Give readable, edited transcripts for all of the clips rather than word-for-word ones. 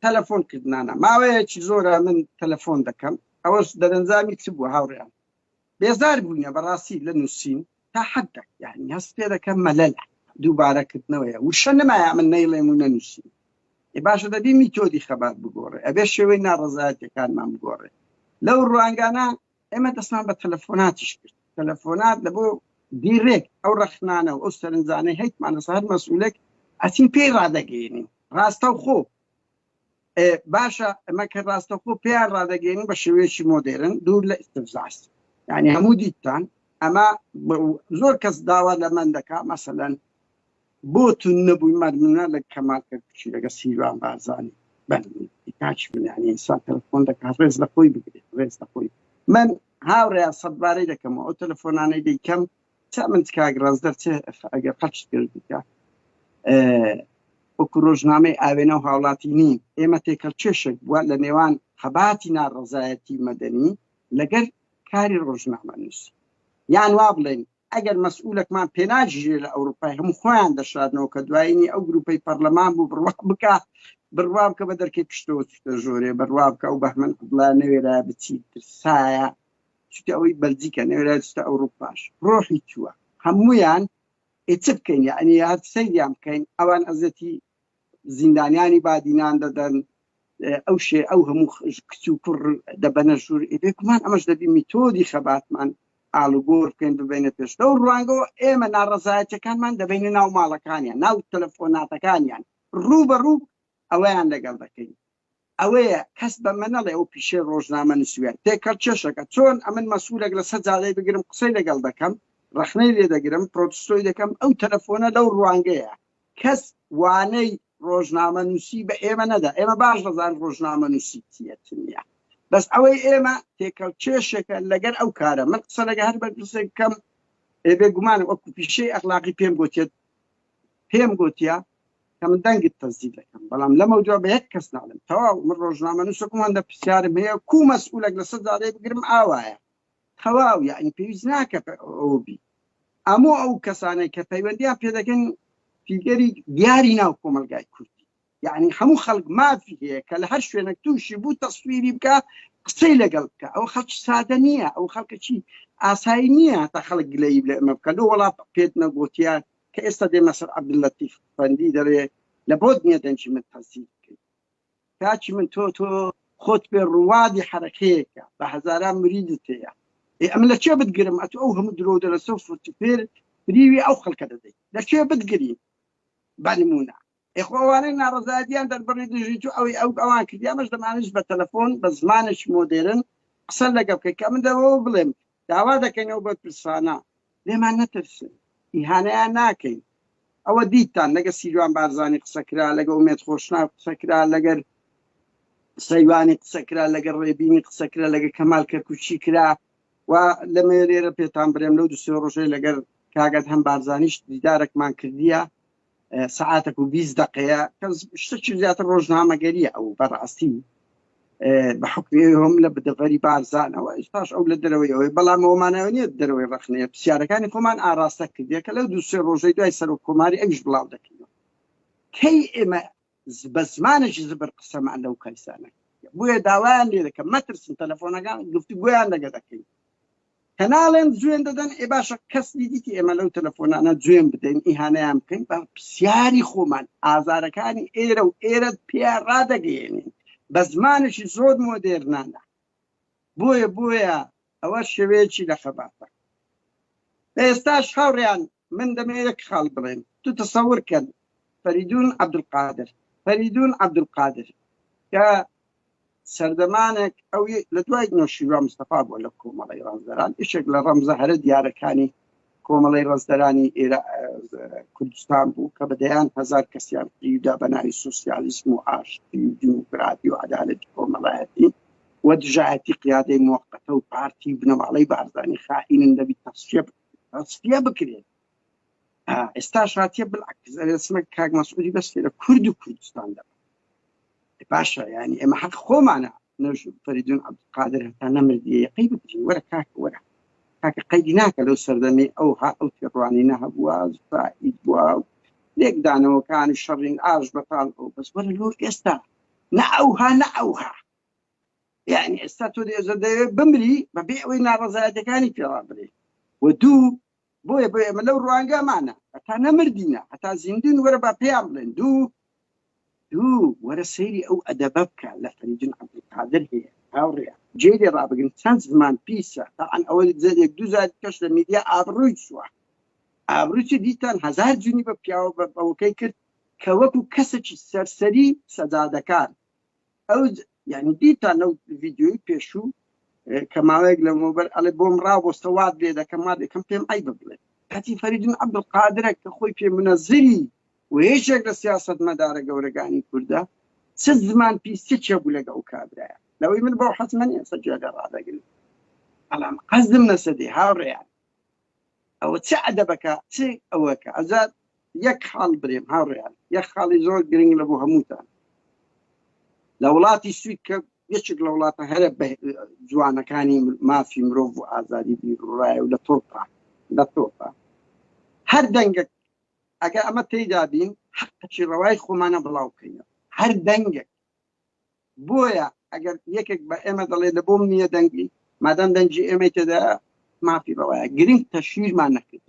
تەلەفۆن کردنانە ماوەیەکی زۆرە من تەلەفۆن دەکەم ئەوەش دەرەنجامی چ بووە هاوڕێیان بێزار بووینە بەڕاستی لە نووسین تا حدێک یعنی هەست پێ دەکەم مەلەلە دووبارەکردنەوەیە وشە نمایە من نەیڵێم و نەنووسین ئێ باشە دەبی میتۆدی خەبات بگۆڕێ ئەبێ شێوەی ناڕەزایەتەکانمان بگۆڕێ لەو ڕوانگانە ئێمە دەستمان بە تەلەفۆناتیش کرد تەلەفۆنات لە بۆ دیرێک ئەو ڕەخنانە و ئەو سەرنجانەی هەیتمان لەسەر هەر مەسئولێک ئەچین پێی ڕادەگەێنین ڕاستەوخۆ باشە ئەمە کە ڕاستەخۆ پێیان ڕادەگەێنین بە شێوەیەکی مۆدێرن دوور لە ئیستفزاز یعنی هەموو دیتان ئەمە زۆر کەس داوا لە من دەکا مەسەلەن بۆ تون نەبووی مەرمونە لە کەمال کەرکوکی لەگە سیروان بارزانی کاچ من یعنی ئینسان تەلەفۆن دەکات ڕێز لە خۆی بگرێت ڕێز لە خۆی من هاوڕێیان سەدبارەی دەکەمەوە ئەو تەلەفۆنانەی دەیکەم چ من کاک ڕەنجدەر چ ئەگەر خەڵکی کردیکە وەکو ڕۆژنامەی ئاوێنە و هاوڵاتی نین ئێمە تێکەڵ کێشێک بووە لە نێوان خەباتی ناڕەزایەتی مەدەنی لەگەر کاری ڕۆژنامەنووسی یان وا بڵێن ئەگەر مەسئولەکمان پێناگیرێ لە ئەوروپای هەموو خۆیان دەشارنەوە کە دوایینی ئەو گروپەی پەرلەمان بوو بڕوا بکە بڕوا بکە بە دەرکەی پشتەوە چوتە ژۆرێ بڕوا بکە ئەو بەهمەن عەبدوڵا نەوێرا بچی ترسایە چوتە ئەوەی بەلجیکا نەوێرا چوتە ئەوروپاش ڕۆحی چووە هەمویان ئێ چ بکەین یعنی هەر سەیریان بکەین ئەوان ئەزیەتی زیندانیانی بادینان دەدەن ئەو شێ ئەو هەموو کچ و کوڕ دەبەنە ژوور بێگومان ئەمەش دەبی میتۆدی خەباتمان ئالوگۆر بکەین ببینە پێش لەو ڕوانگەوە ئێمە ناڕەزایەتەکانمان دەبینە ناو ماڵەکانیان ناو تەلەفۆناتەکانیان ڕوو بە ڕوو ئەوەیان لەگەڵ دەکەین ئەوەیە کەس بە مە نەڵێ ئەو پیشەی ڕۆژنامە نووسویە تێکەڵ کێشەکە چۆن ئەمن مەسولێک لەسەر جادەی بگرم قسەی لەگەڵ دەکەم ڕەخنەی لێ دەگرم پرۆتستۆی دەکەم ئەو تەلەفۆنە لەو ڕوانگەیە کەس وانەی ڕۆژنامەنووسی بە ئێمە نەدا ئێمە باش دەزانین ڕۆژنامەنووسی چییە چ نییە بەس ئەوەی ئێمە تێکەڵ کێشێکە لەگەر ئەو کارە من قسە لەگە هەر بەرپرسێک بکەم ئێ بێگومان وەکو پیشەی ئەخلاقی پێم گوتێت پێم گوتیە کە من دەنگت تەسجیل دەکەم بەڵام لەمە دوا بە یەک کەس ناڵێم تەواو من ڕۆژنامەنووسەکم هەندە پرسیارم هەیە کو مەسئولێک لەسەر جادەی بگرم ئاوایە تەواو یعنی پێویست ناکە ئەوە بی ئەمۆ ئەو کەسانەی کە پەیوەندیان پێدەکەن فیگەری دیاری ناو کۆمەلگای کوردی یعنی هەموو خەڵک مافی هەیە کە لە هەر شوێنێک تووشی بوو تەسویری بکە قسەی لەگەڵ بکە ئەو خەڵکی سادە نییە ئەو خەڵکەکی ئاسایی نییە تا خەڵک گلەیی لە ئێمە بکە لۆ وەڵا پێت نەگوتیە کە ئێستا دێمە سەر عەبدوللەتیف فەندی دەڵێ لە بۆت نییە دەنگی من تەسجیل بکەیت کاکی من تۆ تۆ خۆت پێ ڕوادی حەرەکەیەکە بە هەزاران مریدت هەیە ئێ ئەمن لە کوێ بتگرم ئەتو ئەو هەموو درۆ و دەلەسە و فرتوفێر فریوی ئەو خەڵکە دەدەیت لە کوێ بتگرین بە نمونە ئێ خۆ ئەوانەی ناڕەزایەتیان دەربڕی دژی تو ئەوەی ئەو ئەوان کردی ئەمەش دەمانویست بە تەلەفۆن بە زمانێکی مۆدێرن قسە لەگەڵ بکەین کە من دەمەوە بڵێم داوا دەکەین ئەو بەرپرسانە لێمان نەترسن ئیهانەیان ناکەین ئەوە دیتتان لەگە سیروان بارزانی قسە کرا لەگە ئومێد خۆشناو قسە کرا لەگەر سەیوانی قسە کرا لەگەر ڕێبینی قسە کرا لەگە کەمال کەرکوچی کرا و لەمێ لێرە پێتان برێم لەو دوسێ ڕۆژەی لەگەر کاگەت هەم بارزانیش دیدارێکمان کردیە سەعاتێک و 20 دقەیە کە شتێکی زیاتر ڕۆژنامەگەریە ئەو بەڕاستی بە حکمی هەم لە بدەڤەری بارزانەوە ئێستاش ئەو لە دەرەوەی ئەوەی بەڵام ئەومانەوە نییە دەرەوەی ڕخنەیە پرسیارەکانی خۆمان ئاراستە کردیە کە لەو دوو سێ ڕۆژەی دوای سەرۆک کۆماری ئەویش بڵاو دەکەینەوە کەی ئێمە بە زمانێکی زبر قسەمان لەو کەیسانە بۆیە داوایان لێ دەکەم مەترسن تەلەفۆنەکان گفتوگۆیان لەگە دەکەین کە ناڵێن جوێن دەدەن ئێ باشە کەس دیتی ئێمە لەو تەلەفۆنانە جوێن بدەین ئیهانەیان بکەین بە پرسیاری خۆمان ئازارەکانی ئێرە و ئێرە پێ ڕادەگەیەنین بە زمانێکی زۆر مۆدێرنانە بۆیە بۆیە ئەوە شێوەیەکی لە خەباتە لە ئێستاش هاوڕیان من دەمەوێت یەک خاڵ بڵێم تو تەسەور کەن فەریدون عەبدولقادر فەریدون عەبدولقادر کە سەردەمانێک ئەو لە دوای نەوشیروان مستەفا بووە لە کۆمەڵی ڕەنجدەران یەکێک لە ڕەمزە هەرە دیارەکانی کۆمەڵی ڕەنجدەرانی ئێرە کوردستان بوو کە بە دەیان هەزار کەسیان فریودا بە ناوی سوسیالیسم و ئاشتی و دیموکراتی و عەدالەتی کۆمەڵایەتی و دژایەتی قیادەی موەقەتە و پارتی و بنەماڵەی بارزانی خائینن دەبی تەسفیە بکرێت ئێستاش هاتیە بالعکس ئەرێسمە کاک مەسعودی بەس لە کورد و کوردستان دەبێت باشە یعنی ئێمە حەق خۆمانە فەریدون عەبدولقادر هەتا نەمردیە یەقەی بگرین وەرە کاکە وەرە کاکە قەیدی ناکە لەو سەردەمی ئەو ها ئەو تێڕوانینە هەبووە فائید بووە. لێکدانەوەکانی شەڕین ئاش بەتاڵ ئەو بەس وەرە لۆ ئێستا نە ئەوها نە ئەوها یعنی ئێستا تۆ دێزە دەیەوێت بمری بەبێ ئەوەی ناڕەزایەتەکانی پێڕابرێ و دوو بۆیە بۆیە ئێمە لەو ڕوانگەمانە هەتا نەمردینە هەتا زیندون وەرە با پێیان بڵێن دوو دوو وەرە سەیری ئەو ئەدەبە بکە لە فەریدون عەبدولقادر هەیە هاوڕێیان جێی لێ ڕابگرن چەند زمان پیسە تاعەن ئەوە یەک دوو جاری کەش لە میدیا ئابڕووی چووە ئابڕووی چی دیتان هەزار جونی بە پیاوە بە ئەوەکەی کرد کە وەکو کەسێکی سەرسەری سەجادەکان ئەو یعنی دیتان لەو ڤیدیۆی پێشوو کە ماوەیەک لەمەوبەر ئەڵێ بۆم ڕاوەستە وات لێ دەکەم وا دەکەم پێم عەیبە بڵێ کاتی فەریدون عەبدولقادرە کە خۆی پێ منەزری و یەکێک لە سیاسەتمەدارە گەورەکانی کوردە چ زمان پیسی چێ بوو لەگە ئەو کابرایە لەوەی من بەو حەزمە نیە سەر گوێ لێ ڕادەگرم بەڵام قەزم نەسەدێ هاوڕێیان ئەوە چ ئەدەبەکە چ ئەوەکە ئەجا یەک خاڵ برێم هاوڕێیان یەک خاڵی زۆر گرنگ لە بۆ هەمووتان لە وڵاتی سوید کە یەکێک لە وڵاتە هەرە جوانەکانی مافی مرۆڤ و ئازادی بیرڕایە و لە تۆپا لە تۆپا هەر دەنگێک ئەگەر ئەمە تێیدا بین حەقی ڕەوای خۆمانە بڵاو بکەینەوە هەر دەنگێک بۆیە ئەگەر یەکێک بە ئێمە دەڵێ لە بۆم نییە دەنگی مادام دەنگی ئێمەی تێدا مافی ڕەوایە گرنگ تەشویرمان نەکرد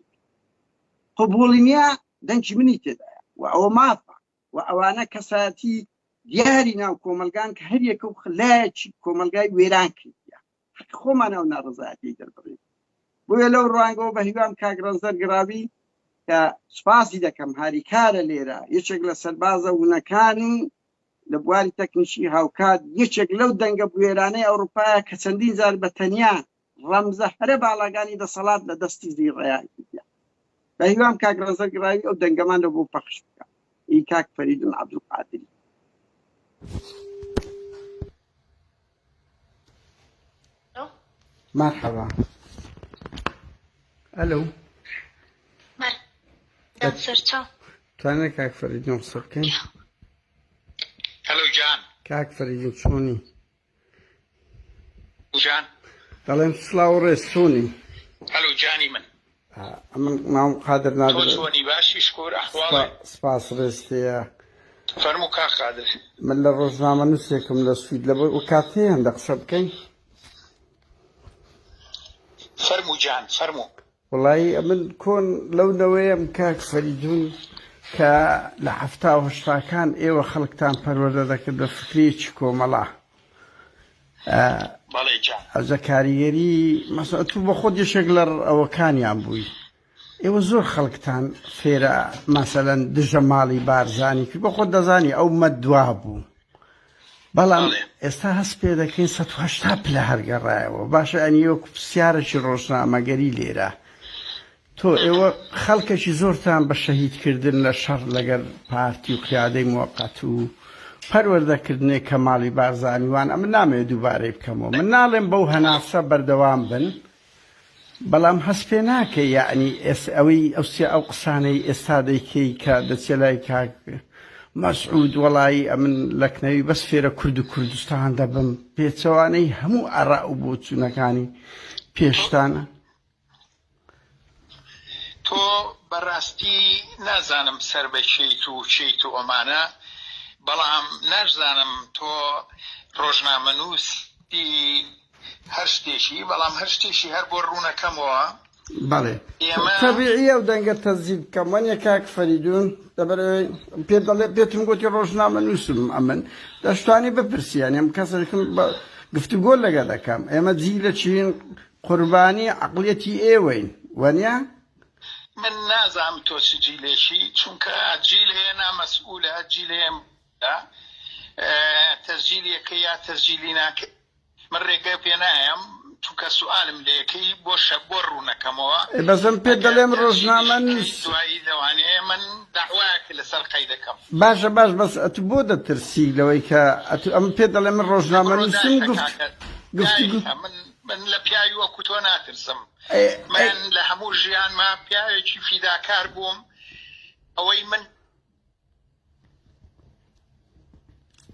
قبوڵی نییە دەنگی منی تێدایە و ئەوە مافە و ئەوانە کەسایەتی دیاری ناو کۆمەلگان کە هەر یەکە و خلایەکی کۆمەلگای وێران کردیە حەقی خۆمان ئەو ناڕەزایەتی دەربڕین بۆیە لەو ڕوانگەوە بە هیوام کاک ڕەنجدەر گڕاوی کە سوپاسی دەکەم هاریکارە لێرە یەکێک لە سەربازە ونەکانی لە بواری تەکنیکی هاوکات یەکێک لەو دەنگە بوێرانەی ئەوروپایە کە چەندین جار بە تەنیا ڕەمزە هەرە باڵاگانی دەسەڵات لە دەستی زیڕەیان کردیە بە هیوام کاک ڕەنجدەر گڕاوی ئەو دەنگەمان لە بۆ پەخش بکە ئی کاک فەریدون عەبدولقادری. مەرحەبا ئەلو توانێت کاک فەریدون قسە بکەین هەلو جان کاک فەریدون چۆنی جان دەڵێم سڵاو و ڕێز چۆنی هەلو جانی من ئەمن ناوم قادر تۆ نادر چۆنی باشی شکور ئەحواڵێ سپاس ڕێزتەیە فەرموو کاک قادر. من لە ڕۆژنامەنووسێکم لە سوید لە بۆ کات هەیە هەندە قسە بکەین؟ فەرموو جان فەرموو. وەڵایی ئەمن کۆن لەو نەوەیەم کاک فەریدون کە لە حەفتا و هەشتاکان ئێوە خەڵکتان پەروەردە دەکرد بە فکرێکی کۆمەڵە بەڵێ جان. ئەوجا کاریگەری مەسەلەن تو بە خۆت یەکێک لە ئەوەکانیان بووی ئێوە زۆر خەڵکتان فێرە مەسەلەن دژە ماڵی بارزانی کرد بە خۆت دەزانی ئەو مەدوا بوو بەڵام ئێستا هەست پێ دەکەین 180 پلە هەرگەڕایەوە باشە ئەنی وەکو پرسیارێکی ڕۆژنامەگەری لێرە تۆ ئێوە خەڵکێکی زۆرتان بە شەهیدکردن لە شەڕ لەگەر پارتی و قیادەی موەقەت و پەروەردەکردنێک کە ماڵی بارزانی وان ئەمن نامەوێت دووبارەی بکەمەوە من ناڵێم بەو هەناسە بەردەوام بن بەڵام هەست پێ ناکەی یەعنی ئێس ئەوەی ئەو سێ ئەو قسانەی ئێستا دەیکەی کە دەچێ لای کاک مەسعود وەڵایی ئەمن لەکنەوی بەس فێرە کورد و کوردستان دەبم پێچەوانەی هەموو ئاراء و بۆچوونەکانی پێشتانە. تۆ بەڕاستی نازانم سەر بە کێیت و کێیت و ئەمانە بەڵام ناشزانم تۆ ڕۆژنامەنووسی هەر شتێکی بەڵام هەر شتێکی هەر بۆ ڕوونەکەمەوە بەڵێ ئێمە تەبیعیە ئەو دەنگە تەزیب بکەم وەنیە کاک فەریدون لەبەرئەوەی پێت دەڵێ پێتم گوتی ڕۆژنامە نووسم ئەمن دەشتوانی بپرسی یانی ئەم کەسێکم بە گفتوگۆ لەگە دەکەم ئێمە جیلە چین قوربانی عەقڵیەتی ئێوەین وەنیە؟ من نازانم تۆ چ جیلێکی چونکە جیل هەیە نامەسئولە جیل هەیە تەسجیلی ئەکەی یا تەسجیلی ناکەی من ڕێگە پێ نایەم چونکە سوالم لێکەی بۆ شە بۆ ڕوونەکەمەوە ئەی بەس من پێت ئەگەر دەڵێم تەسجیلیش ڕۆژنامە بکەی نووس دوایی لەوانەیە من دەعوایەک لەسەر قەیدەکەم. باشە باش بەس ئەتو بۆ دەترسی لەوەی کە ئەتو ئەمن پێت دەڵێم من ڕۆژنامە بڕۆ نووسم دایکە گفت کاکە گفتوگو دایکە من من لە پیاوی وەکو تۆ ناترسم ئەی ئەی من لە هەموو ژیانما پیاوێکی فیداکار بووم ئەوەی من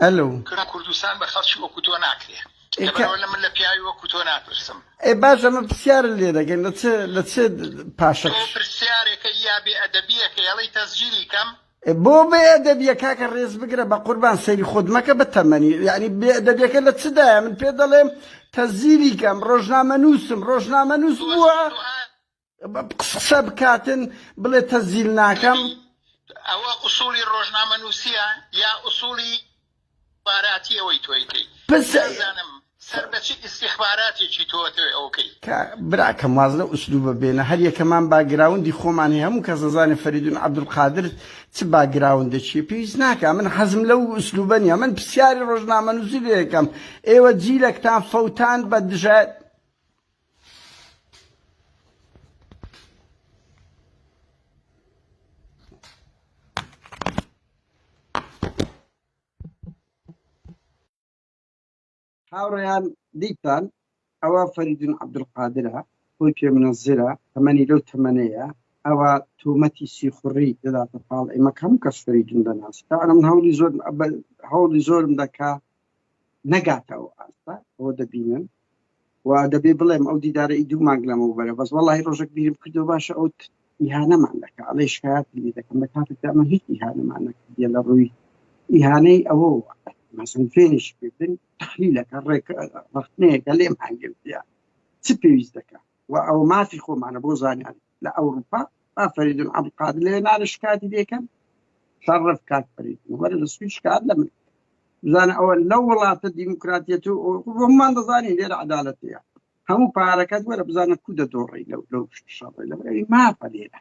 ئەلو. کورە کوردستان بە خەڵکی وەکو تۆ ناکرێ ئێ کە لەبەرئەوە لە من لە پیاوی وەکو تۆ ناترسم. ئێ باشە من پرسیارت لێ دەکەین لە چ لە چ تۆ پاشەکش. پرسیارێکە یا بێ ئەدەبیەکەی ئەڵێی تەسجیلی کەم. بۆ بێ ئەدەبیە کاکە ڕێز بگرە بە قوربان سەیری خۆت مەکە بە تەمەنی یعنی بێ ئەدەبیەکە لە چدایە من پێ دەڵێم تەزیلی کەم ڕۆژنامە نووسم ڕۆژنامە نووس بووە قسە بکاتن بڵێ تەزیل ناکەم. ئەوە ئوسوڵی ڕۆژنامە نووسیە یا ئوسوڵی باراتی ئەوەی تۆ ئەیکەی نازانم سەر بە چ ئیستیخباراتێکی تۆ ئەتەوێ ئەوە کەی. کا براکەم واز لەو ئسلوبە بێنە هەر یەکەمان باگراوندی خۆمان هەیە هەموو کەس دەزانێ فەریدون عەبدولقادر چ باگراوندێکی پێویست ناکا من حەزم لەو ئسلوبە نیە من پرسیاری ڕۆژنامەنووسی لێ ئەکەم ئێوە جیلەکتان فەوتان بە دژە هاوڕێیان دیتان ئەوە فەریدون عەبدولقادرە خۆی پێ منەزرە تەمەنی لەو تەمەنەیە ئەوە تۆمەتی سیخوڕی دەداتە پاڵ ئێمە کەم کەس فەریدون دەناسی تا من هەوڵی زۆر هەوڵی زۆرم دەکا نەگاتە ئەو ئاستە ئەوە دەبینن و دەبێ بڵێم ئەو دیدارە ئی دوو مانگ لەمەوبەرە بەس وەڵی ڕۆژێک بیرم کردو باشە ئەو ئیهانەمان دەکا ئەڵێ شکایەت لێ دەکەم لە کاتێکدا من هیچ ئیهانەمان نەکردیە لە ڕووی ئیهانەی ئەوە مەسەن فێنیش کردن تحلیلەکە ڕێک ڕەخنەیەکە لێمان گرتیە چ پێویست دەکا و ئەوە مافی خۆمانە بۆ زانیاری لە ئەوروپا با فەریدون عەبدولقادر لەوێ نارە شکاتی لێکەن شەڕف کاک فەریدون وەرە لە سوید شکات لە من بزانە ئەوە لەو وڵاتە دیموکراتیەت و هەمومان دەزانین لێرە عەدالەتەیە هەموو پارەکەت وەرە بزانە کو دەدۆڕی لەو لەو شەڕی لەبەرئەوەی مافە لێرە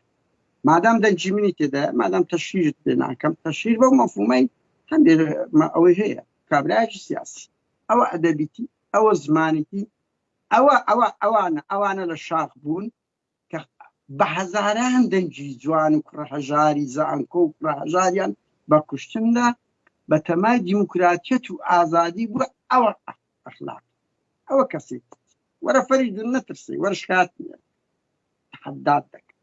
مادام دەنگی منی تێدایە مادام تەشهیرت پێ ناکەم تەشهیر بەو مەفهومەی هەندێک ئەوەی هەیە کابرایەکی سیاسی ئەوە ئەدەبیتی ئەوە زمانیتی ئەوە ئەوە ئەوانە ئەوانە لە شاخ بوون کە بە هەزاران دەنگی جوان و کوڕە هەژاری زانکۆ و کوڕە هەژاریان بە کوشتندا بە تەمای دیموکراتیەت و ئازادی بووە ئەوە ئەخلاق ئەوە کەسێک وەرە فەریدون نەترسی وەرە شکات نییە تەحەدات دەکەن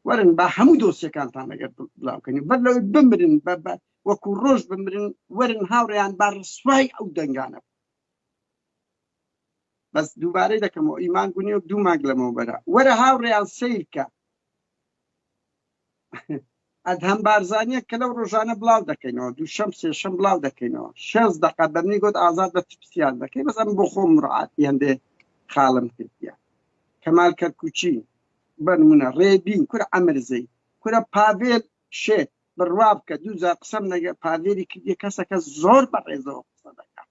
وەرن با هەموو دۆسیەکانتان لەگەر بڵاوکەنی بەر لەوەی بمرن بە وەکو ڕۆژ بمرن وەرن هاوڕێیان با ڕسوای ئەو دەنگانە بەس دووبارەی دەکەمەوە ئیمان گونیۆک دوو مانگ لەمەوبەرە وەرە هاوڕێیان سیرکە ئەدهەم بارزانیە کە لەو ڕۆژانە بڵاو دەکەینەوە دووشەم سێشەم بڵاو دەکەینەوە شێز دقە بە منی گوت ئازاد بە پرسیار دەکەی بەس ئەم بۆ خۆم مڕعاتی هەندێ خاڵم کردیە کەمال کەرکوچی بەنمونە ڕێبین کورە ئەمرزەی کورە پاڤێل شێت بڕوا بکە دووجار قسەم لەگە پاڤێلی کردیە کەسەکە زۆر بەڕێزەوە قسە دەکات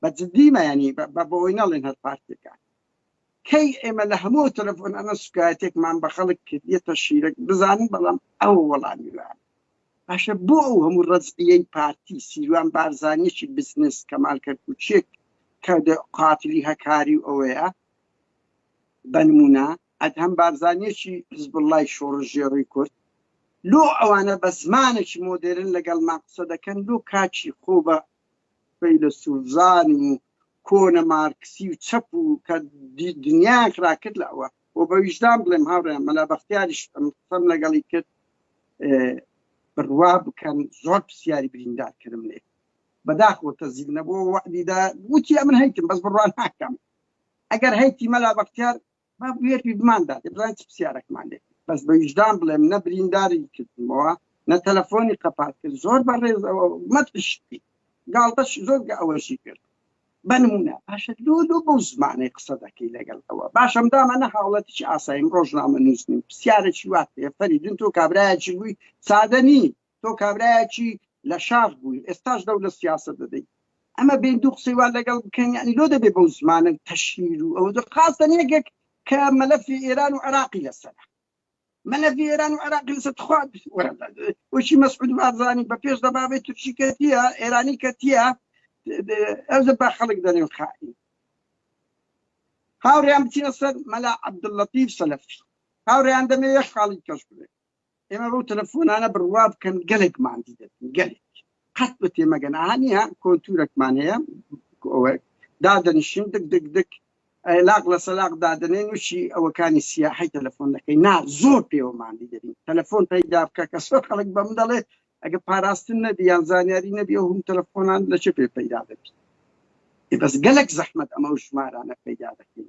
بە جدیمە ینی بە بۆی نەڵێن هەر پارتێکە کەی ئێمە لە هەموو تەلەفۆنانە سوکایەتێکمان بە خەڵک کردیەتە شیرەک بزانن بەڵام ئەو وەڵامی وایە باشە بۆ ئەو هەموو ڕەزعیەی پارتی سیروان بارزانیەکی بزنس کەمال کەرکوچێک کە قاتلی هەکاری و ئەوەیە بەنمونە ئەدهەم بارزانیەکی حزبوڵای شۆڕشگێڕی کورد لۆ ئەوانە بە زمانێکی مۆدێرن لەگەڵمان قسە دەکەن لۆ کاکی خۆ بە فەیلەسوفزان و کۆنە مارکسی و چەپ و کە دنیایان خراکرد لە ئەوە و بە ویژدان بڵێم هاوڕێیان مەلا بەختیاریش ئەم قسەم لەگەڵی کرد بڕوا بکەن زۆر پرسیاری بریندار کردم لێ بەداخەوە تەزیل نەبووە وەعدیدا وتی ئەمن هەیتم بەس بڕوا ناکەم ئەگەر هەیتی مەلا بەختیار با بوێربی بمان دادێ بزانین چ پرسیارێکمان لێ بەس بە ویژدان بڵێم نە برینداری کردمەوە نە تەلەفۆنی قەپات کرد زۆر بە ڕێزەوە مەتشتی گاڵتەش زۆر گە ئەوەشی کرد بە نمونە باشە لۆ لۆ بەو زمانەی قسە دەکەی لەگەڵ ئەوە باشم دامە نە هاوڵەتیی ئاساییم ڕۆژنامە نووسنیم پرسیارێکی وات هەیە فەریدون تۆ کابرایەکی بووی سادە نی تۆ کابرایەکی لە شاخ بووی ئێستاش دەو لە سیاسەت دەدەی ئەمە بێن دوو قسەی وا لەگەڵ بکەن یعنی لۆ دەبێ بەو زمانە تەشهیر و ئەوە خاستە یەکێک کە مەلەفی ئێران و عێراقی لەسەرە مەلەفی ئێران و عێراقی لەسەر تخوا وەچی مەسعود بارزانی بە پێش دەبابەی تورکی کەتیە ئێرانی کەتیە ئەو بە خەڵک دەرێن خائین هاوڕێیان بچینە سەر مەلا عەبدوللەتیف سەلەفی هاوڕێیان دەمەوێت یەک خاڵی کەش بڵێ ئێمە بەو تەلەفۆنانە بڕوا بکەن گەلێک ماندی دەبین گەلێک قەت بە تێمەگەن ئاها نییە کۆنتورەکمان هەیە دادەنیشین دک دک دک لاق لە سەلاق دادەنێن وشی ئەوەکانی سیاحی تەلەفۆن دەکەین نا زۆر پێوە ماندی دەبین تەلەفۆن پەیدا بکە کە زۆر خەڵک بەم دەڵێ ئەگە پاراستن نەبی یان زانیاری نەبی ئەو هەم تەلەفۆنان لە چێ پێ پەیدا دەبی بەس گەلک زەحمەت ئەمە و ژمارانە پەیدا دەکەین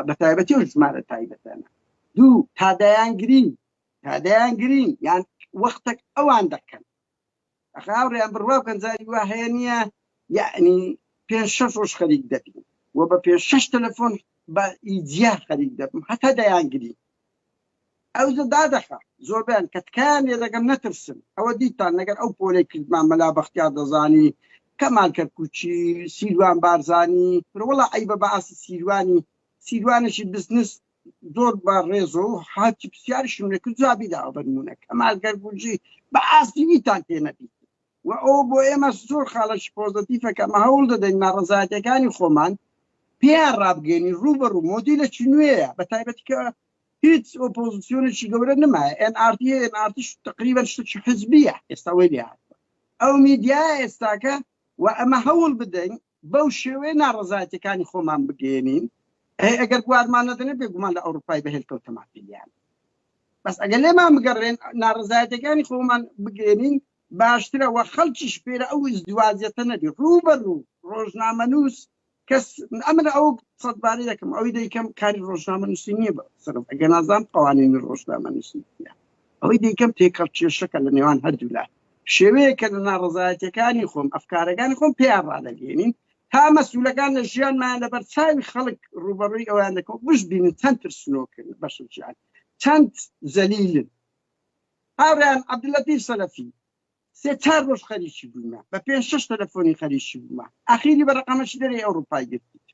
بە تایبەتی و ژمارە تایبەتانە دوو تا دەیانگرین تا دەیانگرین یان وەختەک ئەوان دەکەن. ئەخ هاوڕێیان بڕوا بکەن جاری وا هەیە نییە یەعنی پێنج شەش ڕۆژ خەریک دەبین و بە پێنج شەش تەلەفۆن بە ئی جیا خەریک دەبم هەتا دەیانگرین ئەوجە دادەخا زۆربەیان کە تکایان لێ دەکەم نەترسن ئەوە دیتان لەگەر ئەو پۆلەی کردمان مەلا بەختیار دەزانی کەمال کەرکوچی سیروان بارزانی وەڵا عەیبە بە ئاستی سیروانی سیروانێکی بزنس زۆر بە ڕێزەوە هاتی پرسیارشم لێ کرد جوابی داوە بە نمونە کەمال گەرگوجی بە ئاستی ویتان پێ نەبیت و ئەو بۆ ئێمە زۆر خاڵەکی پۆزەتیفە کە ئەمە هەوڵ دەدەین ناڕەزایەتەکانی خۆمان پێیان ڕابگەێنی ڕوو بە ڕوو مۆدیلێکی نوێیە بە تایبەتی کە هیچ ئۆپۆزیسیۆنێکی گەورە نمایە NRT NRT تقریبا شتێکی حزبیە ئێستا وەی لێ هاتووە ئەو میدیایە ئێستاکە و ئەمە هەوڵ بدەین بەو شێوەیە ناڕەزایەتیەکانی خۆمان بگەیەنین، ئەی ئەگەر بوارمان نەدەنێ بێگومان لە ئەوروپای بە هێلکەو تەماتەیان. بەس ئەگەر لێمان بگەڕێن ناڕەزایەتیەکانی خۆمان بگەیەنین باشترە وە خەڵکیش فێرە ئەو ئزدوازیەتە نەبی ڕوو بە ڕوو ڕۆژنامەنووس کەس ئەمن ئەو سەدبارەی دەکەم ئەوی دەیکەم کاری ڕۆژنامەنووسی نییە بە سەرف ئەگەر نازانم قوانینی ڕۆژنامەنووسی نییە ئەوەی دەیکەم تێکەڵ کێشەکە لە نێوان هەردوولا شێوەیەکە لە ناڕەزایەتیەکانی خۆم ئەفکارەکانی خۆم پێیان ڕادەگەێنین تا مەسولەکان لە ژیانمان لەبەر چاوی خەڵک ڕوبەڕووی ئەویان دەکەن بشبینن چەند ترسنۆکن بەشێکیان چەند زەلیلن. هاوڕێیان عەبدولەتیف سەلەفی سێ چار ڕۆژ خەریکی بوویمە بە پێنج شەش تەلەفۆنی خەریکی بوومە ئەخیری بە ڕەقەمەکی دەرێ ئەوروپای گرتیت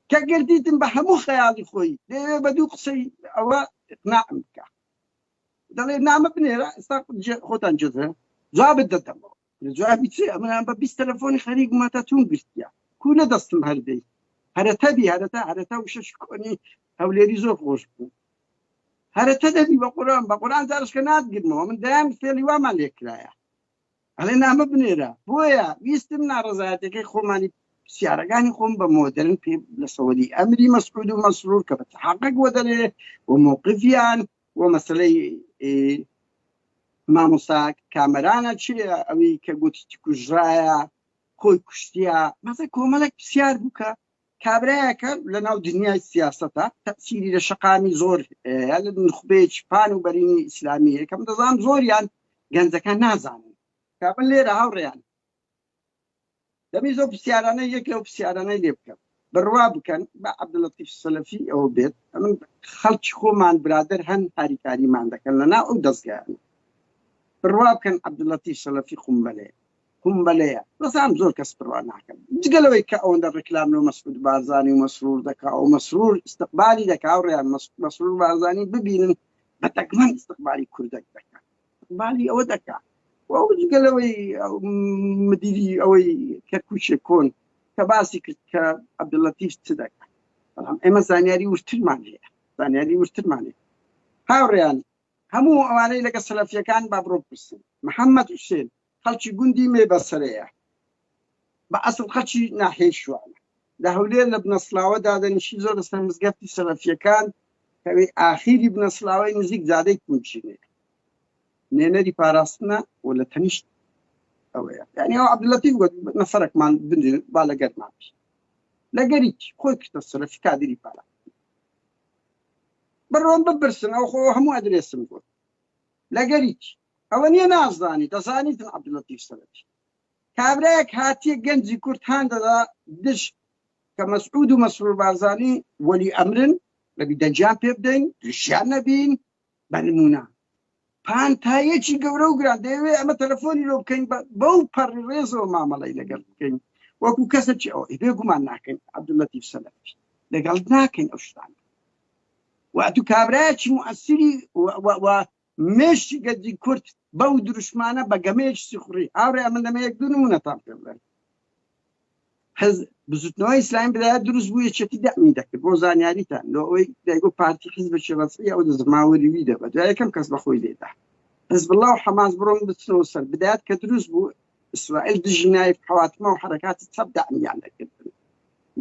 کە گرتیتم بە هەموو خەیاڵی خۆی دەیەوێ بە دوو قسەی ئەوە ئقناعم بکە دەڵێ نامە بنێرە ئێستا خۆتان جێ جوابت دەدەمەوە جوابی چی ئەمن بە 20 تەلەفۆنی خەریک بوومە تا توم گرتیە کو لە دەستم هەردەی هەرەتە بی هەرەتە هەرەتە وشەش کۆنی هەولێری زۆر خۆش بوو هەرەتە دەبی بە قورآن بە قورآن جارشکە ناتگرمەوە من دەیان فێڵی وامان لێکرایە ئەڵێ نامە بنێرە بۆیە ویستم ناڕەزایەتەکەی خۆمانی پرسیارەکانی خۆم بە مۆدرن پێ لە سەوەلی ئەمری مەسعود و مەسرور کە بە حەقێک وەدەرێ و موقفیان و مەسلەی مامۆستا کامەرانە چێ ئەوی کە گوتی کوژرایە خۆی کوشتیە مەسە کۆمەڵێک پرسیار بوو کە کابرایەکە لە ناو دنیای سیاسەتە تەسیری لە شەقامی زۆر هەیە لە نخبەیەکی پان و بەرینی ئیسلامی هەیە کە من دەزانم زۆریان گەنجەکان نازانن کابن لێرە هاوڕێیان دەمی زۆر پرسیارانە یەک لەو پرسیارانەی لێ بکەم بڕوا بکەن بە عەبدولەتیف سەلەفی ئەوە بێت ئەمن خەڵکی خۆمان برادەر هەن هاریکاریمان دەکەن لە ناو ئەو دەستگایانە بڕوا بکەن عەبدولەتیف سەلەفی قومبەلەیە قومبەلەیە دەزانم زۆر کەس بڕوا ناکەن جگە لەوەی کە ئەوەندە ڕیکلام لۆ مەسعود بارزانی و مەسرور دەکا و مەسرور ئیستقبالی دەکا و ڕێیان مەسرور بارزانی ببینن بە دەگمەن ئیستقبالی کوردەک دەکا ئیستقبالی ئەوە دەکا و ئەو جگە لەوەی مدیری ئەوەی کەرکوچێ کۆن کە باسی کرد کە عەبدولەتیف چ دەکا بەڵام ئێمە زانیاری وردترمان هەیە زانیاری وردترمان هەیە هاوڕێیان هەموو ئەوانەی لەگە سەلەفیەکان با بڕۆ بپرسن محەممەد حوسێن خەڵکی گوندی مێبەسەرەیە بە ئەسڵ خەڵکی ناحیەی شوانە لە هەولێر لە بنەسڵاوە دادەنیشی زۆر لەسەر مزگەفتی سەلەفیەکان کەوی ئاخیری بنەسڵاوەی نزیک جادەی کونچینەیە نوێنەری پاراستنە و لە تەنیشت ئەوەیە یعنی ئەو عەبدولەتیف گوت نەفەرەکمان بنێ با لەگەرمان بی لەگەری خۆی کردە سەلەفی کادری پاراستن بڕۆن بپرسن ئەو خۆ هەموو ئەدرێسم گوت لەگەری ئەوە نییە نازانی دەزانیتن عەبدولەتیف سەلەفی کابرایەک هاتیە گەنجی کورد هان دەدا دژ کە مەسعود و مەسرور بارزانی وەلی ئەمرن لەبی دەنگیان پێ بدەین دژیان نەبین بە نمونە پانتایەکی گەورە و گران دەیەوێ ئەمە تەلەفۆنی لۆ بکەین بەو پەڕی ڕێزەوە مامەڵەی لەگەڵ بکەین وەکو کەسێکی ئەوە بێگومان ناکەین عەبدولەتیف سەلەفی لەگەڵ ناکەین ئەو شتانە و ئەتو کابرایەکی موئەسیری و مێشکی گەنجی کورد بەو دروشمانە بە گەمەیەکی سیخوڕی هاوڕێ من دەمە یەک دوو نمونەتان پێ بڵێم حز بزوتنەوەی ئیسلامی بدایە دروست بوو یەکێتی دەعمی دەکرد بۆ زانیاریتان لۆ ئەوەی دایگۆ پارتی حزبێکی ڕەسمی ئەو دەزماوەری وی دەبە دوای یەکەم کەس بەخۆی لێدا حزب الله و حەماس بڕۆن بچنەوە سەر بدایەت کە دروست بوو ئیسرائیل دژی نایف حواتمە و حرەکاتی چەپ دەعمیان دەکردن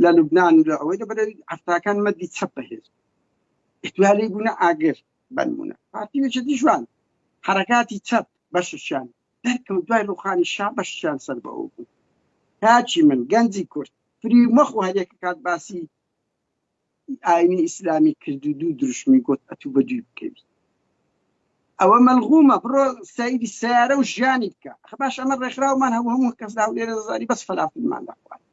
لە لوبناان و لە ئەوەی لە بەرەی هەفتاکان مەدی چەپ بەهێز ئیتوالی بوونە ئاگر بەنمونە پارتی یەکێتی جوان حرەکاتی چەپ بەششیان دەرکەوت دوای ڕوخانی شا بەشیان سەر بە ئەو بوو. کاکی من گەنجی کورد فریو مەخۆ هەریەکە کات باسی ئاینی ئیسلامی کرد و دوو دروشمی گۆت ئەتوو بە دووی بکەوی. ئەوە مەلغومە بڕۆ سەیری سیارە و ژیانی بکە خە باش ئەمە ڕێکخراومان هەموو هەموو کەس لە هەولێرە دەزانی بەس فەلافلمان دەخوارد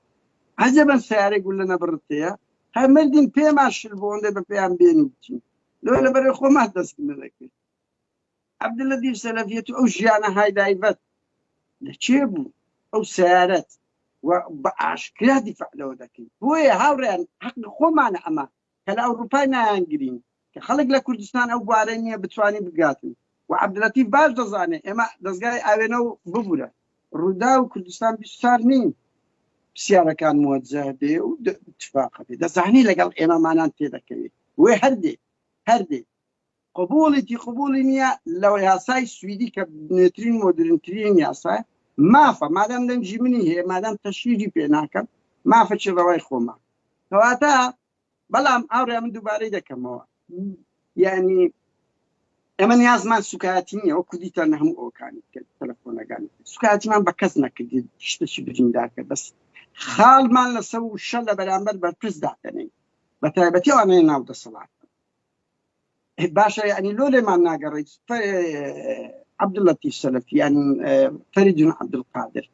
عەجەبەن سیارەی گوللە نەبڕت هەیە هەر مردین پێمان شل بۆ ئەوەندەی بە پێیان بێن و بچین لۆ لەبەرەی خۆمان دەست نەدەکرد عەبدولەتیف سەلەفیەت و ئەو ژیانە هایلایڤەت لە چێ بوو ئەو سیارەت و بە ئاشکرا دیفاع لەوە دەکەین بۆیە هاوڕێیان حەقی خۆمانە ئەمە کە لە ئەوروپای نایانگرین کە خەڵک لە کوردستان ئەو بوارەی نییە بتوانین بگاتن و عەبدولەتیف باش دەزانێ ئێمە دەزگای ئاوێنە و ببورە ڕووداو و کوردستان 24 نین پرسیارەکان موەجە بێ و اتفاقە بێ دەزانی لەگەڵ ئێمەمانان تێدەکەوێت وێ هەردێ هەردێ قبوڵیتی قبوڵی نییە لە یاسای سویدی کە نوێترین مۆدرنترین یاسای مافە مادام دەنگی منی هەیە مادام تەشهیری پێ ناکەم مافەکی ڕەوای خۆمە کەواتە بەڵام هاوڕێ من دووبارەی دەکەمەوە یعنی ئێمە نیازمان سوکایەتی نییە وەکو دیتان هەموو ئەوکانی تەلەفۆنەکانی سوکایەتیمان بە کەس نەکردی شتێکی بریندار کرد بەس خاڵمان لەسەر وشە لە بەرامبەر بەرپرس دادەنێین بە تایبەتی ئەوانەی ناو دەسەڵات باشە یعنی لۆ لێمان ناگەڕیت عەبدولەتیف سەلەفی یان فەریدون عەبدولقادر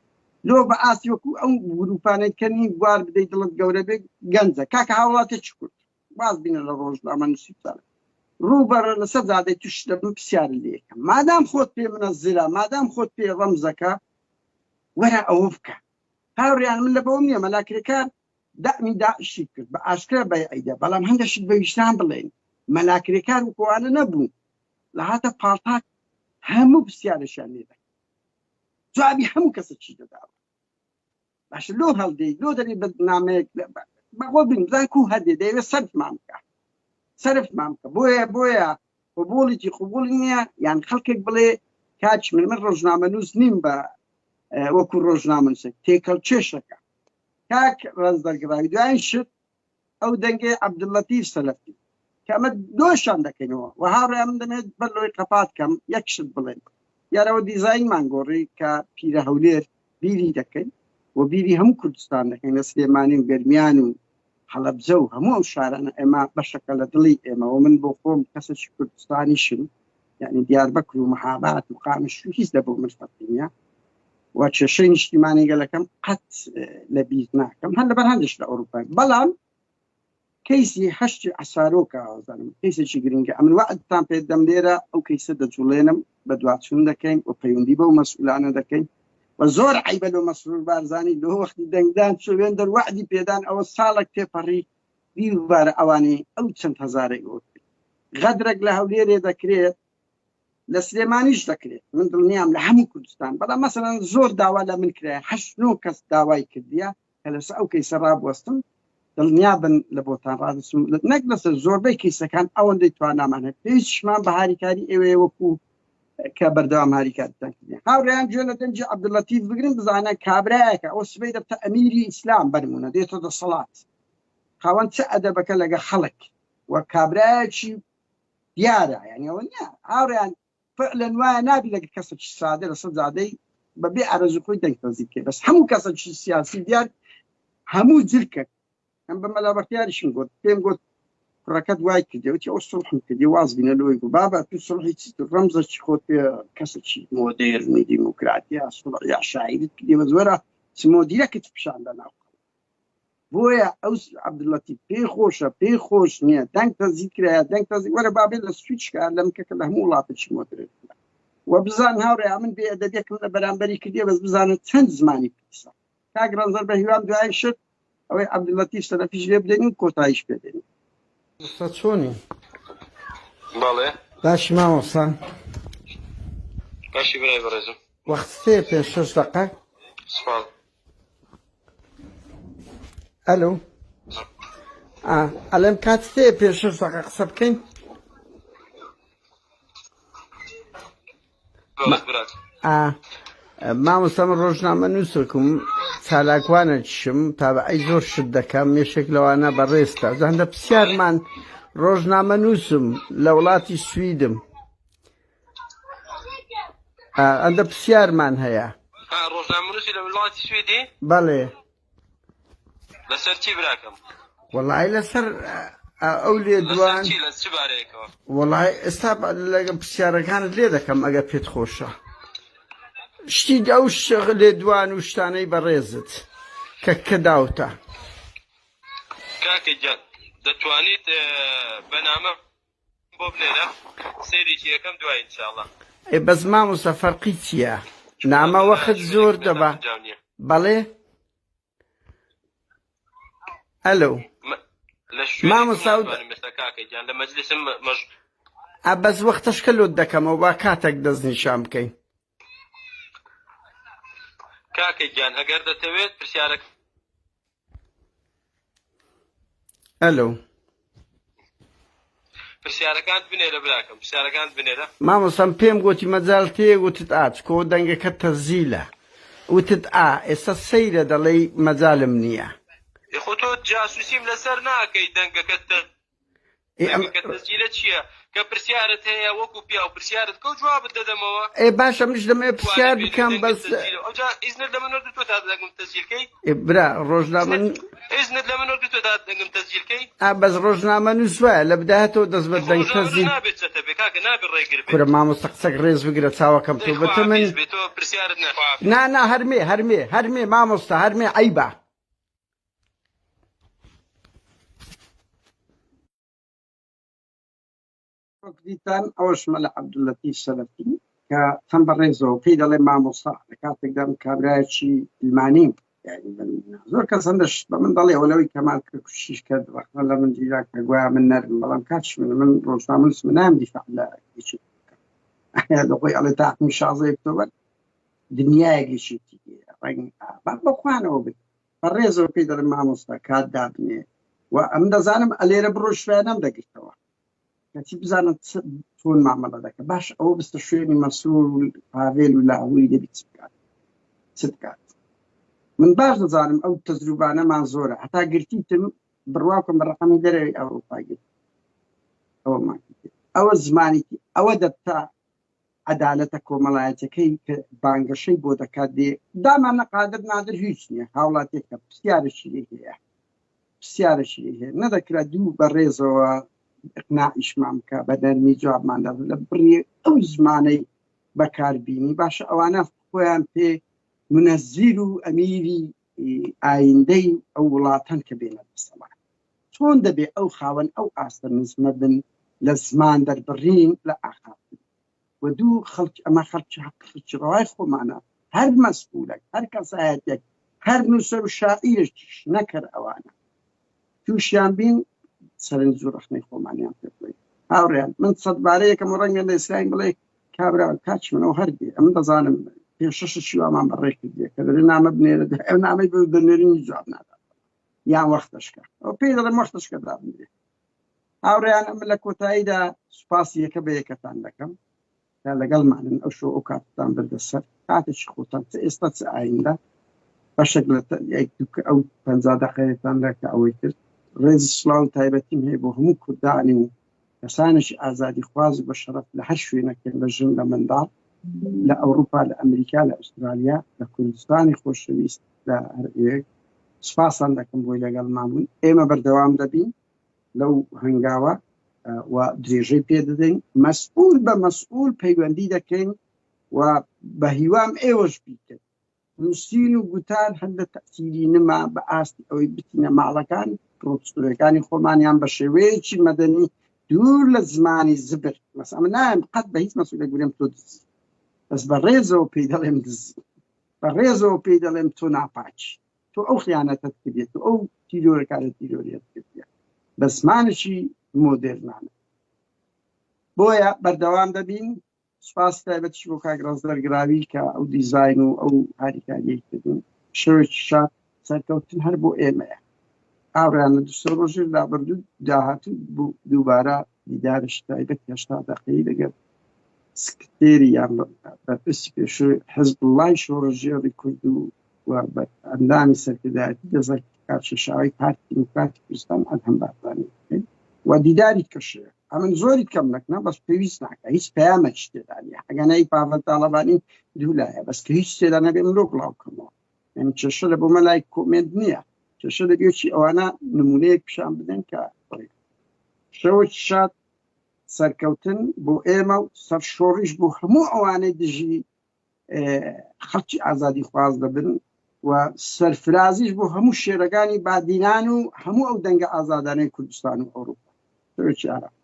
لۆ بە ئاستی وەکو ئەو گروپانەی کە نی بوار بدەیت دڵت گەورە بێت گەنجە کاکە هاوڵاتی چ کورد واز بینە لە ڕۆژنامە نووسیتان ڕووبەڕە لەسەر زادەی توش دەبم پرسیار لێکەم مادام خۆت پێ منە زرا مادام خۆت پێ ڕەمزەکە وەرە ئەوە بکە هاوڕیان من لە بەوەم نییە مەلا کرێکار دەعمی داعشی کرد بە ئاشکرا بەیعی دا بەڵام هەندێک شت بە ویژدان بڵێن مەلا کرێکار و کۆوانە نەبوو لە هاتە پاڵتاک هەموو پرسیارێکیان لێ دەکرد جوابی هەموو کەسێکی دەداوە باشە لۆ هەڵدێی لۆ دەبی بە نامەیەک بەخۆ بین بزان کو هەردێ دەیەوێت سەرفمان بکە سەرفمان بکە بۆیە بۆیە قبوڵیکی قبوڵی نییە یان خەڵکێک بڵێ کاچ من من ڕۆژنامە نووس نیم بە وەکو ڕۆژنامەنووسێک تێکەڵ کێشەکە کاک ڕەنجدەرگڕاوی دوایین شت ئەو دەنگەی عەبدوللەتیف سەلەفی کە ئەمە دۆشان دەکەینەوە و هاوڕێیان من دەمەوێت بەر لەوەی قەپات کەم یەک شت بڵێم دیارەوە دیزاینمان گۆڕی کە پیرە هەولێر بیری دەکەین و بیری هەموو کوردستان دەکەین لە سلێمانی و گەرمیان و هەڵەبجە و هەموو ئەو شارانە ئێمە بەشەکە لە دڵی ئێمەوە من بۆ خۆم کەسێکی کوردستانیشم یعنی دیاربەکر و مەهاباد و قامشلو هیچ لە بۆ من فەرقی نییە و کێشەی نیشتیمانی گەلەکەم قەت لە بیر ناکەم هەر لەبەر هەندێک لە ئەوروپای بەڵام کەیسی هەشتی عسارۆکە زانم کەیسێکی گرنگە ئەمن وعدتان پێ دەم لێرە ئەو کەیسە دەجوڵێنم بە دواچون دەکەین و پەیوەندی بەو مەسئولانە دەکەین و زۆر عیبە لۆ مەسرور بارزانی لۆ وەختی دەنگدان چوێن دەر وعدی پێدان ئەوە ساڵک تێپەڕی بیربارە ئەوانەی ئەو چەند هەزارەی ئەوە غەدرێک لە هەولێرێ دەکرێت لە سلێمانیش دەکرێت من دڵنیام لە هەموو کوردستان بەڵام مەسەلەن زۆر داوا لە من کرایە هەشت نۆ کەس داوای کردیە کە لەسەر ئەو کەیسە ڕابوەستم دڵنیا بن لە بۆتان ڕادستم نەک لەسەر زۆربەی کەیسەکان ئەوەندەی توانامان هەیە پێویستشمان بە هاریکاری ئێوەیە وەکو کە بەردەوام هاریکاریتان کردین هاوڕێیان گوێ لە دەنگی عەبدولەتیف بگرن بزانە کابرایەکە ئەو سبەی دەبتە ئەمیری ئیسلام بەرمونە دێتە دەسەڵات خاوەن چ ئەدەبەکە لەگە خەڵک و کابرایەکی دیارە یعنی ئەوە نییە هاوڕێیان فعلەن وایە نابی لەگە کەسێکی سادە لەسەر جادەی بەبێ ئارەزوو خۆی دەنگ تەزی بکەی بەس هەموو کەسێکی سیاسی دیار هەموو جلکەک ئەم بە مەلا بەختیاریشم گوت پێم گوت کوڕەکەت وای کردی وتی ئەو سڵحم کردی واز بینە لۆی گو بابا تو سڵحی چی تو ڕەمزە چی خۆت پێ کەسێکی مۆدێرن و دیموکراتیا سڵح یا شاعیرت کردی بەس وەرە چ مۆدیرەکت پیشان دەناو بۆیە ئەو عەبدولەتیف پێی خۆشە پێی خۆش نییە دەنگ تەزی کرایە دەنگ تەزی وەرە بابێ لە سویچ کە لەم کە لە هەموو وڵاتێکی مۆدرێن و بزان هاوڕێ من بێ ئەدەبیەکم لە بەرامبەری کردیە بەس بزانن چەند زمانی پیسە کاک ڕەنجەر بە هیوام دوای شت ئەوەی عەبدولەتیف سەلەفیش لێ بدەین و کۆتاییش پێ دێنین. مامۆستا چۆنی؟ بەڵێ. باشی مامۆستا؟ باشی برای بەڕێزم. وەخت سێ پێ شەش دەقە؟ سوپاس. ئەلو ئەلێم کات سێ پێ شەش دەقە قسە بکەین مامۆستا من ڕۆژنامە نووسێکم چالاکوانە چشم تابعی زۆر شت دەکەم مێشێک لەوانە بەڕێزتە زەندە پرسیارمان ڕۆژنامە نووسم لە وڵاتی سویدم ئەندە پرسیارمان هەیە. ڕۆژنامەنووسی لە وڵاتی سویدی؟ بەڵێ. لەسەر چی براکەم؟ وەڵی لەسەر ئەو لەسەر لێدوان چی لە چ بارەیەکەوە؟ وەڵای ئێستا لەگە پرسیارەکانت لێ دەکەم ئەگەر پێت خۆشە شتی ئەو شغ لێدوان و شتانەی بەڕێزت کە کە داوتە. کاکە گیان دەتوانیت بە نامە بۆ بنێرە سەیرێکی یەکەم دوای ان شاء اللە. ئێ بەس مامۆستا فەرقی چیە چونکە نامە من لە وەخت زۆر شوێنێکم ئێستا دەبا گونجاو نییە. بەڵێ ئەلو لە شوێنێکم مامۆستا و ناتوانم ئێستا کاکە گیان لە مەجلیسم مەش ئە بەس وەختەشکە لۆت دەکەمەوە با کاتەک دەست نیشان بکەین. کاکە گیان ئەگەر دەتەوێت پرسیارەکە ئەلو. پرسیارەکانت بنێرە براکەم پرسیارەکانت بنێرە. مامۆستام پێم گۆتی مەجال تێ وتت ئا چکۆ دەنگەکە تەزیلە وتت ئا ئێستا سەیرە دەڵێی مەجالم نییە. ئێ خۆ تۆ جاسوسیم لەسەر ناکەی دەنگەکەت ئێ ئەم دەنگەکەت تەسجیلە چییە کە پرسیارت هەیە وەکو پیاو پرسیارت بکە و جوابت دەدەمەوە. ئێ باشە منیش دەمەوێ وا پرسیار نەبێ بکەم دەنگت بەس تەسجیلە ئەوجا ئیزنت لە من وەرگرتووە تا دەنگم تەسجیل کەی؟ ئێ برا ڕۆژنامە ئیزنت لە من وەرگرتووە تا دەنگم تەسجیل کەی؟ ئا بەس ڕۆژنامەنووس وایە لە بدایەتەوە دەست بە خۆ دەنگ ڕۆژنامەنووس تەزیل نابێت چەتە بێ کاکە نابێ ڕێگر بێ. کورە مامۆستا قسەک ڕێز بگرە چاوەکەم تۆ دەی بە خوا تەمەن حافیز بێ تۆ پرسیارت نە خوا حافیز. نا نا هەرمێ هەرمێ هەرمێ مامۆستا هەرمێ عەیبە. وەک دیتان ئەوەش مەلا عەبدوللەتیف سەلەفی کە چەند بە ڕێزەوە پێی دەڵێ مامۆستا لە کاتێکدا من کابرایەکی علمانیم یعنی بە نمونە زۆر کەس هەندەش بە من دەڵێ وەلەوەی کەمال کەرکوشیش کرد ڕەخنە لە من گیرا کە گوایە من نەرم بەڵام کاکیش من من ڕۆژنامەنووسم من نام دیفاع لە یەکێتی بکەم لە خۆی ئەڵێ تاقمی 16 ئۆکتۆبەر دنیایەک یەکێتی ڕەنگ با بە خوانەوە بێت بە ڕێزەوە پێی دەڵێم مامۆستا کات دابنێ و ئەم دەزانم ئەلێرە بڕۆ شوێنم دەگرتەوە کەچی بزانە چۆن مامەڵە دەکە باش ئەوە بستە شوێنی مەسرور و پاڤێل و لاهوری دەبی چ بکات چ بکات من باش دەزانم ئەو تەجروبانەمان زۆرە هەتا گرتیتم بڕوا بکەم بە ڕقەمی دەرەوەی ئەوروپا گرت ئەوەمان ئەوە زمانێکی ئەوە دەبتا عەدالەتە کۆمەڵایەتەکەی کە بانگەشەی بۆ دەکات دێ دامان نە قادر نادر هیچ نییە هاوڵاتیەکە پرسیارێکی لێ هەیە پرسیارێکی لێ هەیە نەدەکرا دوو بە ڕێزەوە ئقناعیشمان بکە بە نەرمی جوابمان دا لە بڕی ئەو زمانەی بەکاربینی باشە ئەوانە خۆیان پێ منەزیر و ئەمیری ئایندەی ئەو وڵاتەن کە بێنە دەسەڵات چۆن دەبێ ئەو خاوەن ئەو ئاستە نزمە بن لە زمان دەربڕین لە ئاخافتن و دوو خەڵک ئەمە خەڵکی حەق خەڵکی ڕەوای خۆمانە هەر مەسئولەک هەر کەسایەتێک هەر نووسەر و شاعیرێکیش نەکەر ئەوانە تووشیان بین سەرنج و ڕەخنەی خۆمانیان پێ بڵێین هاوڕێیان من سەدبارە یەکەم و ڕەنگە لە ئیسرائیل بڵێ کابرا کاچ منەوە هەر بێ ئەمن دەزانم پێ شەش شیوامان بەڕێ کردیە کە دەبێ نامە بنێرە ئەو نامەی بۆ دەنێرین جواب نادات یان وەختەشکە ئەو پێی دەڵێم وەختەشکە دابنرێ هاوڕێیان ئەمە لە کۆتاییدا سوپاسی یەکە بە یەکەتان دەکەم کە لەگەڵمانن ئەو شۆ ئەو کاتتان بردە سەر کاتێکی خۆتان چ ئێستا چ ئایندە بەشێک لە ئەو پ دقەیەتان لە کە ئەوەی کرد ڕێز سڵاو تایبەتیم هەیە بۆ هەموو کوردانی و کەسانێکی ئازادی خواز و بە شەرەف لە هەر شوێنەکەن لە ژن لە منداڵ لە ئەوروپا لە ئەمریکا لە ئوسترالیا لە کوردستانی خۆشەویست لە هەر سپاسان دەکەم بۆی لەگەڵمان بوون ئێمە بەردەوام دەبین لەو هەنگاوە و درێژەی پێ دەدەین مەسئول بە مەسئول پەیوەندی دەکەین و بە هیوام ئێوەش بیکەن نووسین و گوتار هەر لە تەسیری نما بە ئاستی ئەوەی بچینە ماڵەکان پرۆفسۆرەکانی خۆمانیان بە شێوەیەکی مەدەنی دوور لە زمانی زبر مەس ئەمە نایم قەت بە هیچ مەسئولێک بڵێم تۆ دزی بەس بە ڕێزەوە پێی دەڵێم دزی بە ڕێزەوە پێی دەڵێم تۆ ناپاکی تۆ ئەو خیانەتەت کردیە تۆ ئەو تیرۆرەکارە تیرۆریەت کردیە بە زمانێکی مۆدێرنانە بۆیە بەردەوام دەبین سپاس تایبەتیش بۆ کاک ڕەزدەر گراوی کە ئەو دیزاین و ئەو هاریکاریەی کردین شەوێکی شاد سەرکەوتن هەر بۆ ئێمەیە هاوڕیان لە دوسێ ڕۆژی رابردوو داهاتوو دووبارە دیدارش تایبەت 80 دقەیی لەگەڵ سکرتێری یان بەرپرسی پێشووی حزبوڵڵای شۆڕشگێڕی کورد و و ئەندامی سەرکردایەتی دەزگای کارکێشاوەی پارتی دیموکراتی کوردستان ئەدهەم بارزانی بکەین و دیداری کەشێ ئەمن زۆری کەم نەکنە بەس پێویست ناکە هیچ پەیامێکی تێدا نییە ئەگەنای پاڤل تاڵەبانی دوو لایە بەس کە هیچ تێدا نەبێ من لۆ بڵاو کەمەوە یعنی کێشە لە بۆمە لای کۆمێنت نییە کێشە لە بێچی ئەوانە نمونەیەک پیشان بدەن کە بڕێ. شەوێکی شاد، سەرکەوتن بۆ ئێمە و سەرشۆڕیش بۆ هەموو ئەوانەی دژی خەڵکی ئازادیخواز دەبن و سەرفرازیش بۆ هەموو شێرەکانی بادینان و هەموو ئەو دەنگە ئازادانەی کوردستان و ئەوروپا. شەوێکی ئارام.